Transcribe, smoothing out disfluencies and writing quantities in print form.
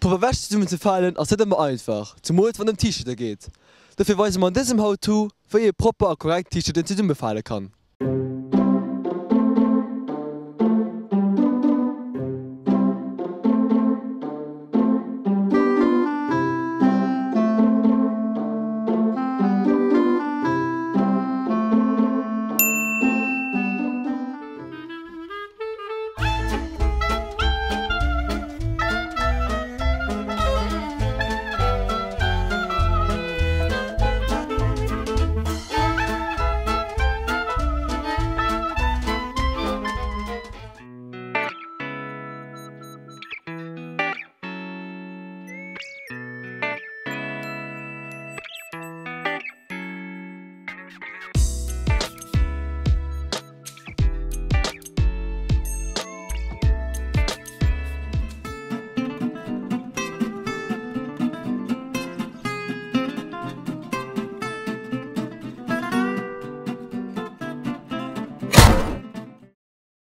Propper Wäsch zesummen ze falen ass net ëmmer einfach, zemools wann et ëm T-Shirte geet. Dofir weise mer an dësem How-To wéi ee propper a korrekt T-Shirten zesummefale kann.